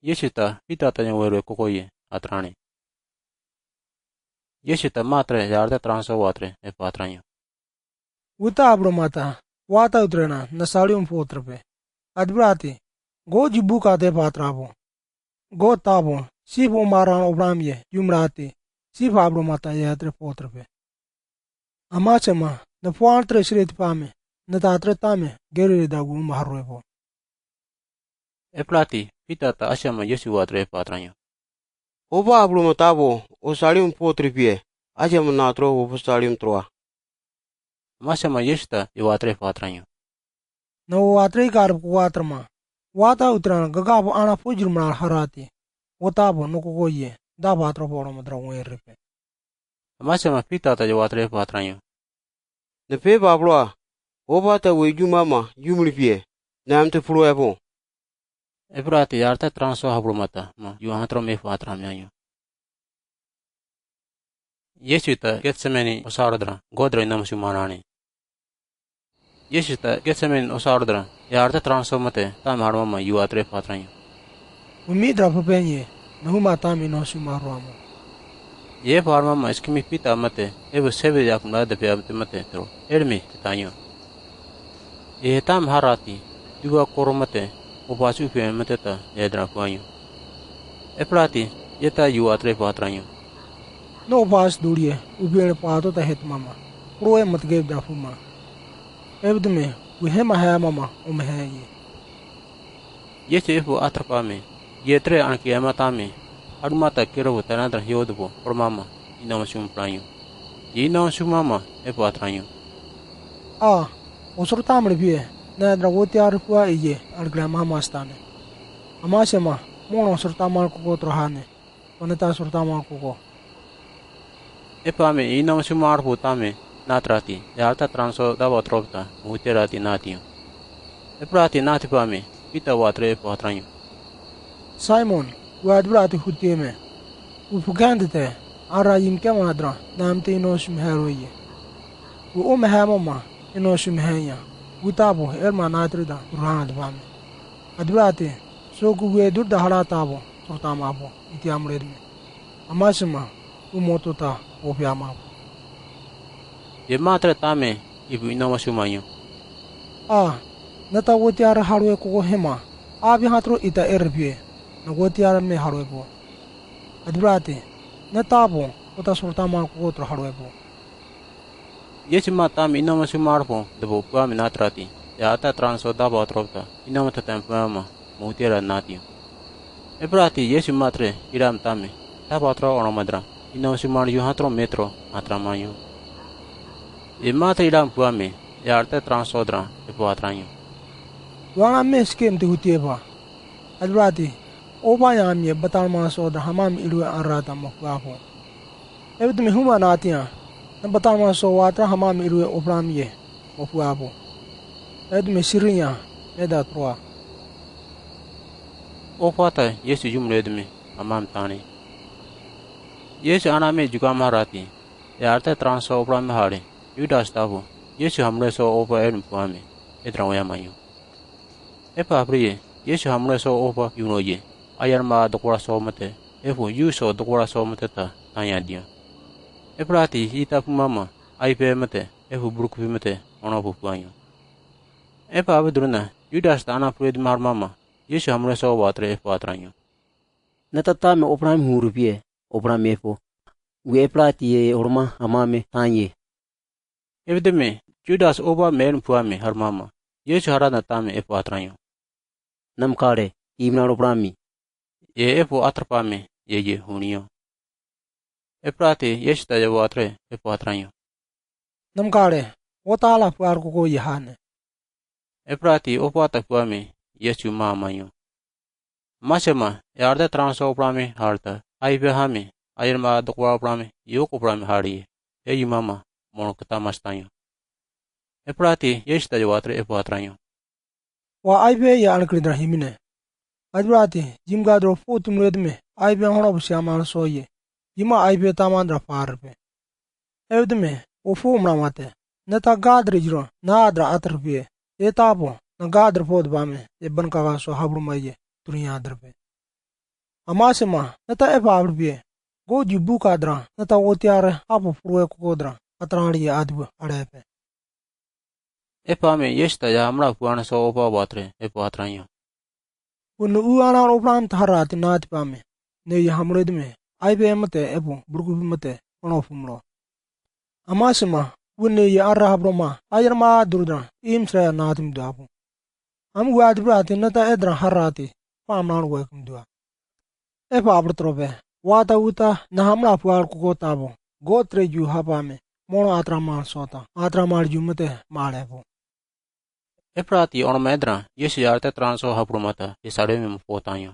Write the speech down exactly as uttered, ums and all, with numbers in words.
Yesu ta Pita tanye werue kokoye atrani. Yesu ta Matre ya arta transo watre e patranyo. Uta abro mata, wata utrena na salium fotrape. Adbrati, go jibuka te patrabo. Go tabo, sif umaran obram ye, yumrati, sif abro mata ye atre fotrape. Amasema, na fuan tre siriti pame, na tatre tame, gerire dagu maharwebo. Eplati, Pita ta asema Yesu watre patranyo. Oba abro matabo, o salium fotripie, asema natro o salium troa. Amasema Yesu ta ye watre patranyo. Na o watre garb ku watrama, wata utrana gagabo ana fujir mral harati, o tabo no kokoye, daba atro poro madra wenripe. Amasema Pita ta ye watre patranyo. Na pe babloa, oba ta we jumama, jumripie, na amte pruepo. Eprati ya arta transo habro mata, ma, yu antro me patranyo. Yesu ta Getsemani osardra, godra inam sumanani. Yesu ta Getsemani osardra, ya arta transo mate, tame harmama yu atre patranyo. Umi dra papenye, na huma tame no sumarwamo. Ye parmama eskimi Pita mate, ebu sebe ya kumla de pe abte mate tro, ermi te tanyo. Ye tame harati, duwa koro mate, o pasu pe mate ta, ye dra puanyo. Eprati, ye ta yu atre patranyo. No pas durie, ubiere pato ta het mama. Proe mat geb da fuma. Ebdme, wi hema ha mama, o me ha ye. Yesu efu atrapame, ye tre anki ema tame. Armata kero tanadra hiodobo, por mama, inama sum pranyo. Ye inama sum mama, efu atranyo. A, osur tamre bie, na dra woti arfua iye, argra mama stane. Amasema, mono osur tamar kuko trohane. Oneta surtama kuko. Epame inam sumar putame natrati, e alta transo daba tropta, muterati natio. Eprati nati pame, Pita watre epo atranyo. Simon, wadbrati hutieme. Upukandete, ara yimkema adra, namte ino sumheroye. U ume hamoma, ino sumhenya. Utabo, erma natrida, urhana dbame. Adbrati, so kugue durda halatabo. Tortamapo, iti amredme. Amasima, u motota, opi amapo. Ye matre tame, ibu inama sumanyo. A, nata wotiara harwe koko hema, abi hatro ita erpie, na wotiara me harwe po. Adbrati, nata po, kota sortama koko tro harwe po. Yesu ma tame inama sumar po, debo puame natrati, ya ata transo daba tropta, inama tatam puama. Mutiera natio. Eprati Yesu matre iram tame, tapatro ono madra, inam sumar yu hatro metro, atra manyo. E matre iram puame, e arte transodra, epo atranyo. Wanga me skem te hutieba. Adbrati, oba yamie batal ma sodra hamam ilue arata mo puapo. Ebdme huma natia, na batal ma so watra hamam ilue opram ye, mo puapo. Ebdme sirinya, meda troa. Opata, Yesu jumredme, hamam tani. Yesu aname jukam harati, e arte transo opram hare, Yudas tapo, Yesu hamre so opa edm puame, edra oya manyo. Epa apriye, Yesu hamre so opa yuno ye, ayar ma dokora so mate, epo yu so dokora so mate ta, tanya dia. Eprati ita pumama, aipe mate, epo burukpi mate, ono pupuanyo. Epa abedruna, Yudas ta ana prued mar mama, Yesu hamre so watre epo atranyo. Nata tame opram hurupie, opram epo. Wi eprati ye orma hamame tanye. Ebdeme, Yudas oba men puame harmama. Yesu harana tame epo atranyo. Namkare, imna roprami. Ye epo atrapame, ye ye hunio. Eprati, Yesu ta ye watre, epo atranyo. Namkare, otala puar koko ye hane. Eprati, opa ta puame, Yesu ma manyo. Masema, e arte transo prame harta, aipe hame, ayer ma dokwa prame, yoko prame harie, e yumama, mono kata mastanyo. Eprati, Yesu ta ye watre epo atranyo. Wa aipe ye anakridra himine. Adbrati, jim gadro fotum redme, aipe hono busi aman soye, jima aipe tamandra parpe. Ebdme, o fu mramate, neta gadre jiro, na adra atrpie, e tapo, na gadre pod bame, e bankaga so habrumaye, turinya adrape. Amasima, nata epa abrubie. Go di buka dra, nata otiare hapo purue koko dra, atrari adbu arepe. Epa me Yesi ta ya amra puana so opa batre, epa atranyo. Wunu u ana ro pran tahara ti nati pa me. Ne ya hamre dime, ai pe mate epo, burku mate, ono fumro. Amasima, wunu ya ara habroma, ayar ma durdra, im sra nati mdu apu. Am wadi brati nata edra harati, pa amran wekum dua. Epa abr trope, wata uta, na hamra puar kuko tabo, go tre ju hapa me, mono atraman sota, atraman ju mate, malepo. Eprati ono medra, Yesi arte transo haprumata, isare me mfotanyo.